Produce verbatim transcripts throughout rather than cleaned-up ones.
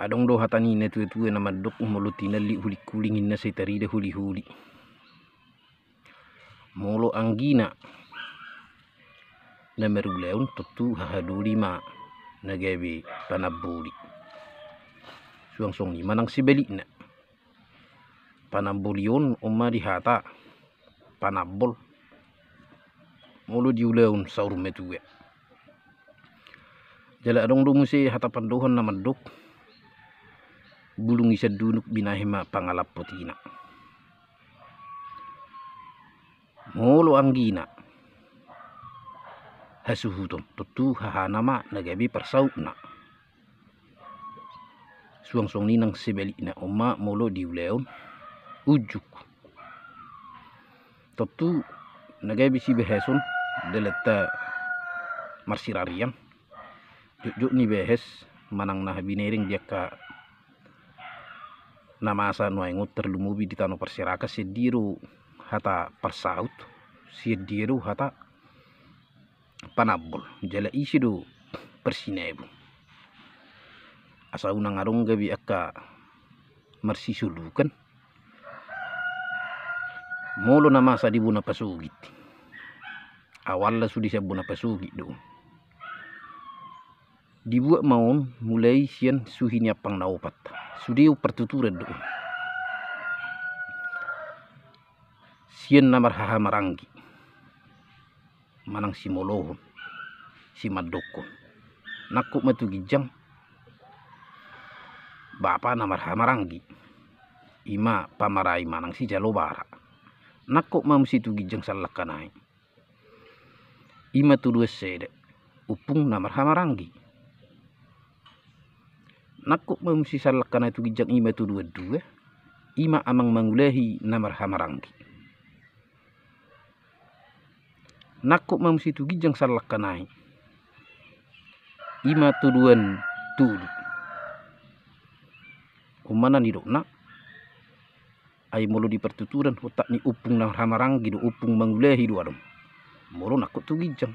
Adong do hata ni natuatua na mandok, molo tinallik hulingkuling, inna sai tarida holiholi. Molo anggina na marulaon, tontu hahadoli ma na gabe panamboli. Suang songon i ma nang sebalikna. Panamboli on, on ma dihata panambol molo di ulaon saur matua. Jala adong do muse hata pandohan na mandok, bulung i sandunuk, binahen ma pangalampotina. Molo anggina hasuhuton, tontu hahana ma na gabe parsautna. Suang songon i nang sebalikna, on ma molo di ulaon unjuk. Tontu na gabe sibahason dalanta marsirarian, jotjot ni bahes manang na binereng di angka na masa nuaeng on, tarlumobi di tano parserakan, sian dia do hata parsaut, sian dia do hata panambol, jala ise do parsinabung. Asa unang adong gabe angka marsisolukan. Molo na masa di bona pasogit, awalna sude sian bona pasogit do. Dibuat ma on mulai sian suhi ni ampang na opat. Sude on partuturan do on. Sian na marhahamaranggi manang simolohon, simandokhon. Nangkok ma tu ginjang bapa na marhahamaranggi, i ma pamarai manang sijalo bara. Nangkok ma muse tu ginjang sallangka nai, i ma todoan sada, ompung na marhahamaranggi. Nangkok ma muse sallangka nai tu ginjang i ma todoan dua, i ma amang mangulahi na marhahamaranggi. Nangkok ma muse tu ginjang sallangka nai, i ma todoan tolu. On ma na nidokna, ai molo di partuturan, hot ni ompung na marhahamaranggi do, ompung mangulahi do adong molo nangkok tu ginjang.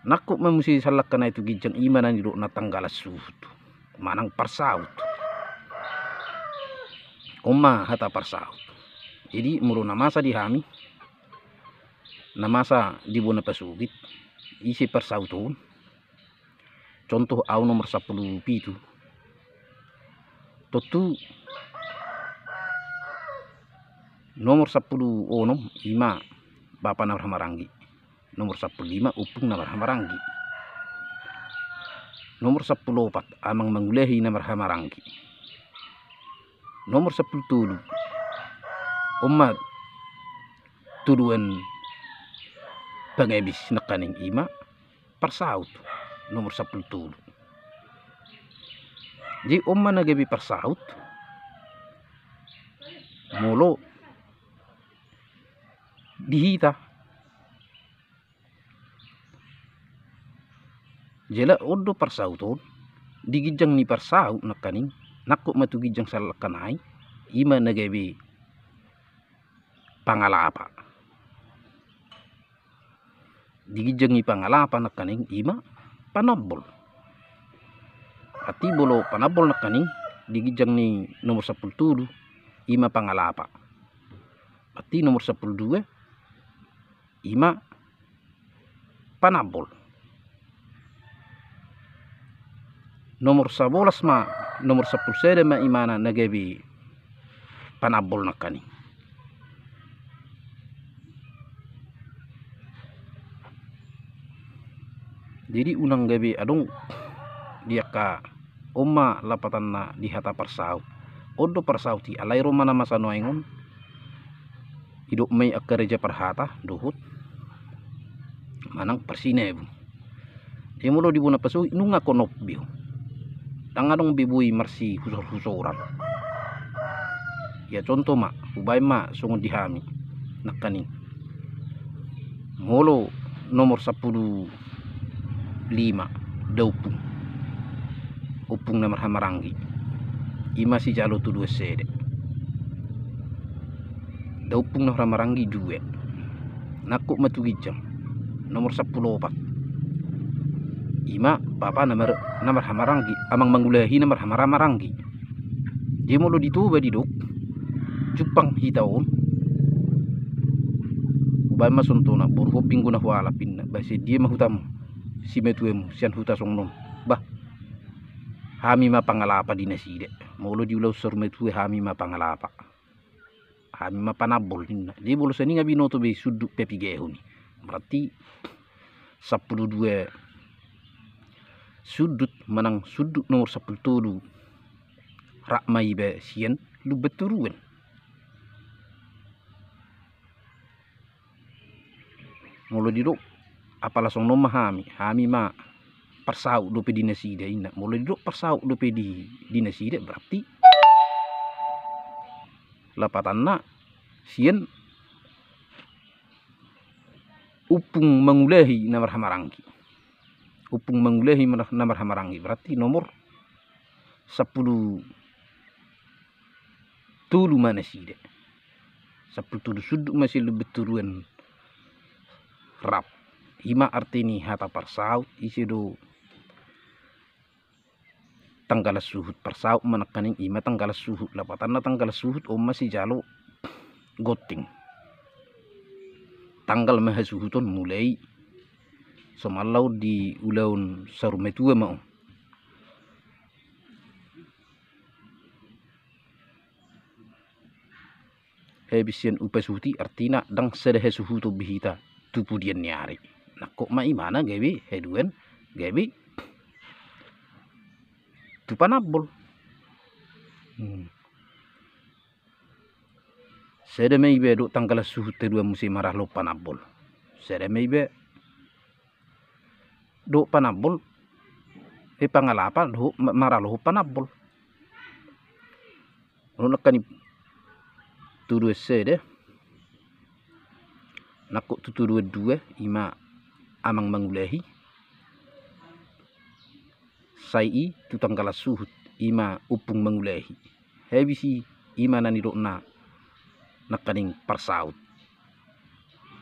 Nangkok ma muse sallangka nai tu ginjang, i ma na nidokna tanggalan suhut manang parsaut. On ma hata parsaut. Jadi molo na masa di hami, na masa di bona pasogit, ise parsauton? Contoh, au nomor sampulu pitu. Tontu nomor sampulu onom, i ma bapa na marhahamaranggi. Nomor sampulu lima, ompung na marhahamaranggi. Nomor sampulu opat, amang mangulahi na marhahamaranggi. Nomor sampulu tolu, on ma todoan pangabis nangkaning, i ma parsaut, nomor sampulu tolu. Jadi on ma na gabe parsaut molo di hita. Jala on do parsaut on, di ginjang ni parsaut nangkaning, nangkok ma tu ginjang sallangka nai, i ma na gabe pangalapa. Di ginjang ni pangalapa nangkaning, i ma panambol. Berarti molo panambol nangkaning, di ginjang ni nomor sampulu tolu, i ma pangalapa. Berarti nomor sampulu dua, i ma panambol. Nomor sabolas ma, nomor sampulu sada ma, i ma na gabe panambol nangkaning. Jadi unang gabe adong di angka on ma lapatanna di hata parsaut. On do parsaut i, alai ro ma na masa nuaeng on, didok ma i angka raja parhata dohot manang parsinabung. Jadi molo di bona pasogit nunga konop be on, ndang adong be boi marsihusor-husoran. Ia contoh ma, hubaen ma songon di hami nangkaning. Molo nomor sampulu lima, daompung, ompung na marhahamaranggi, i ma sijalo todoan sada. Daompung na marhahamaranggi dua, nangkok ma tu ginjang, nomor sampulu opat. Ima bapa na mar-, na marhahamaranggi, amang mangulahi na marhahamaranggi. Jadi molo di Toba didok, jumpang hita on. Ubaen ma songon tona, boru, hopi anggo na hualap inna, ba sian dia ma hutamu, simatuamu, sian huta songon on. Bah, hami ma pangalapa di nasida. Molo di ulaon saur matua, hami ma pangalapa. Hami ma panambol ninna. Jadi molo sian i nga binoto be sundut papigaon i. Berarti sampulu dua sundut manang sundut nomor sampulu tolu. Rap ma iba sian Lumban Toruan. Molo didok, apala songon on ma hami, hami ma parsaut dope di nasida inna. Molo didok parsaut dope di, di nasida, berarti lapatanna sian Ompung Mangulahi na marhahamaranggi. Ompung Mangulahi na mar-, na marhahamaranggi, berarti nomor sampulu tolu ma nasida. Sampulu tolu sundut ma sian Lumban Toruan rap. Ima arti ni hata parsaut, ise do tanggalan suhut, parsaut ma nangkaning ima tanggalan suhut, lapatanna tanggalan suhut on ma sijalo gonting. Tanggal ma hasuhuton mulai somalna on di ulaon saur matua ma on. Habis sian upasuhuti, artina ndang sada hasuhuton be hita tu pudian ni ari. Nangkok ma imana gabe haduan, gabe tu panambol. Hmm. Sada ma iba dohot tanggalan suhut haduan muse maralohon panambol. Sada ma iba dohot panambol, eh, pangalapa dohot ma-, maralohon panambol. Molo nangkaning tu dua sada, nangkok tu, tu dua dua, ima amang mangulahi. Sai i tu tanggalan suhut, ima ompung mangulahi. Habis i, ima na nidokna nangkaning parsaut.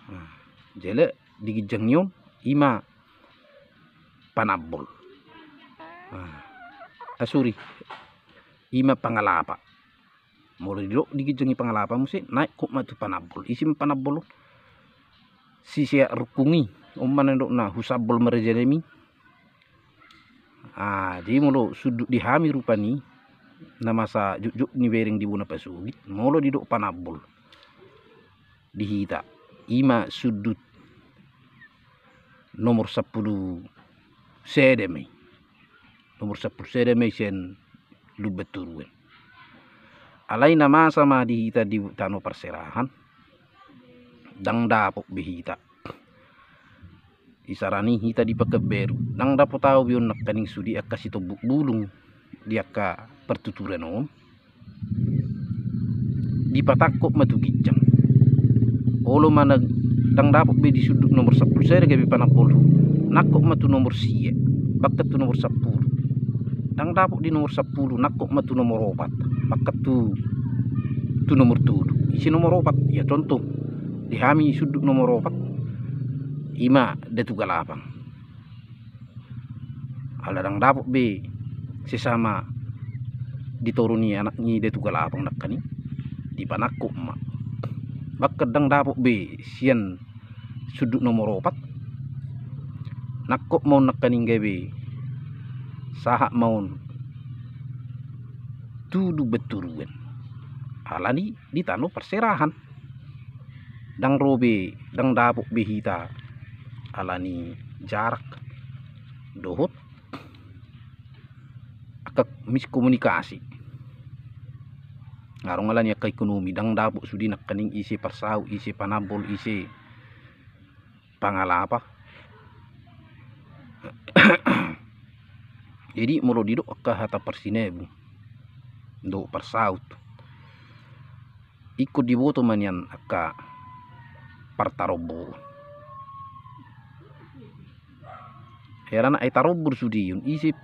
Nah, jala di ginjang ni on, ima panambol. Nah, ah, sorry, ima pangalapa. Molo didok di ginjang i pangalapa muse, naekkon ma tu panambol. Ise ma panambol on? Siseak rungkung i, on ma na nidokna husambol ma rajanami. Ah, jadi molo sundut di hami rupani, na masa jotjot ni bereng di bona pasogit, molo didok panambol di hita, ima sundut nomor sampulu sada ma i. Nomor sampulu sada ma i sian Lumban Toruan. Alai na masa ma di hita di tano parserahan, ndang dapot be hita. Isarana hita di Pekanbaru, ndang dapot ahu be on nangkaning sude angka sitombuk bulung di angka partuturan on. Dipatangkok ma tu ginjang. Olo ma na, ndang dapot be di sundut nomor sampulu sada gabe panambol, nangkok ma tu nomor sia, bahkan tu nomor sampulu. Ndang dapot di nomor sampulu, nangkok ma tu nomor opat, bahkan tu, tu nomor tolu. Ise nomor opat? Ia contoh di hami sundut nomor opat, ima Datu Galapang. Ala ndang dapot be sesama di toru ni anak ni Datu Galapang nangkaning, dipanangkok ma. Bahkan ndang dapot be sian sundut nomor opat, nangkok ma on nangkaning gabe sahat ma on tu Lumban Toruan. Alani di tano parserahan. Ndang ro be, ndang dapot be hita alani jarak dohot angka miskomunikasi. Nga adong alani angka ekonomi, ndang dapot sude nangkaning ise parsaut, ise panambol, ise pangalapa. Jadi molo didok angka hata parsinabung dohot parsaut, ingkon diboto ma nian angka partarombo. Heran ai tarombo do sude on, ise,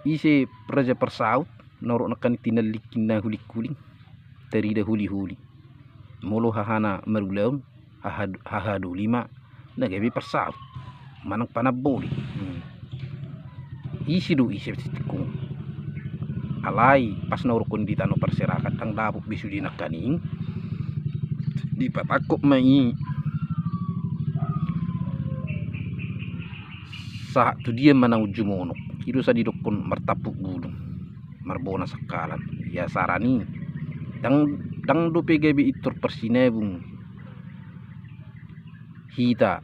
ise raja parsaut, na ro nangkaning tinallik inna hulinghuling, tarida holiholi. Molo hahana marulaon, haha, hahadoli ma na gabe parsaut manang panamboli. Hmm. Isi do ise sitingkung. Alai pas na hurokkon di tano parserahan, ndang dapot be sude nangkaning. Dipatangkok ma i sahat tu dia manang jumonok. I do sa didokkon martampuk bulung, marbona sangkalan. Ia saran i, ndang, ndang dope gabe pintor parsinabung hita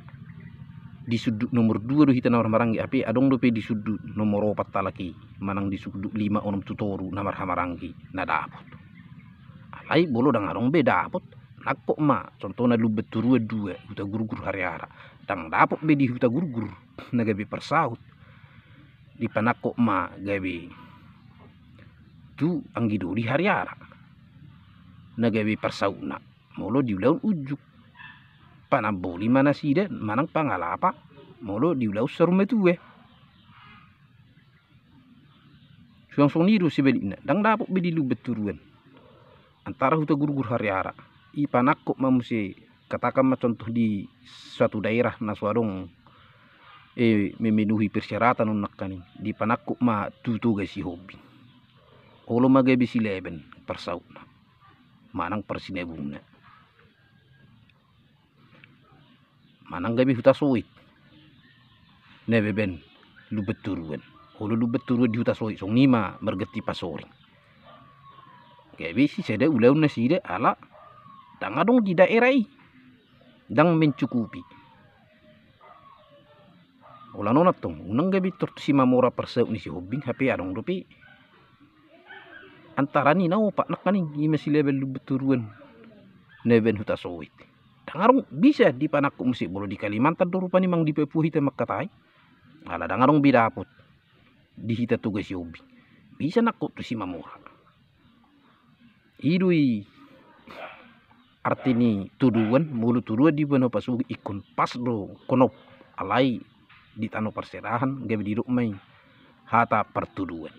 di sundut nomor dua do hita na marhahamaranggi, hape adong dope di sundut nomor opat halak i, manang di sundut lima onom tu toru na marhahamaranggi na dapot. Alai molo ndang adong be dapot, nangkok ma contohna Lumban Toruan dua, Hutagurgur Hariara. Ndang dapot be di Hutagurgur na gabe parsaut, dipanangkok ma gabe tu anggidoli Hariara na gabe parsautna molo di ulaon unjuk. Panamboli ma nasida manang pangalapa molo di ulaon saur matua. Suang songon i do sebalikna, ndang dapot be di Lumban Toruan antara Hutagurgur Hariara. Dipanangkok ma muse, katakan ma contoh di suatu daerah na so adong, eh, memenuhi persyaratan on nangkaning, dipanangkok ma tu Toga Sihombing. Olo ma gabe silaban parsautna manang parsinabungna. Manang gabe Hutasoit na baen Lumban Toruan. Olo Lumban Toruan di Hutasoit, songon i ma marganti pasoring. Gabe sisada ulaon nasida ala ndang adong di daerah i, ndang mencukupi. Olo, antong unang gabe pintor tu Simamora parsaut ni Sihombing, hape adong dope antara ni na opat nangkaning, i ma silaban Lumban Toruan na baen Hutasoit. Ndang adong, bisa dipanangkok muse, molo di Kalimantan do rupani manang di Papua hita mangkatai, ala ndang adong be dapot di hita Toga Sihombing, bisa nangkok tu Simamora. I do i arti ni todoan. Molo todoan diboan hopasogit ingkon pas do konop, alai di tano parserahan gabe didok ma i hata partodoan.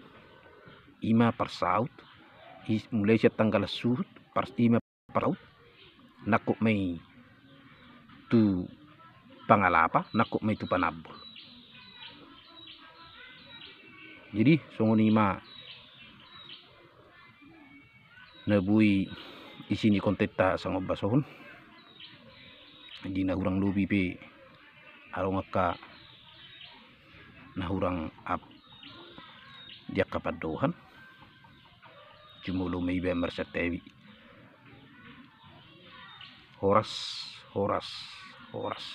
I ma parsaut, i mulai sian tanggalan suhut, pars-, i ma parsaut, nangkok ma i tu pangalapa, nangkok ma i tu panambol. Jadi songon i ma na boi isi ni kontenta songon basohon. Di na hurang lobi pe adong angka na hurang ap di angka pandohan. Jumolo ma iba marsantabi. Horas, horas, horas.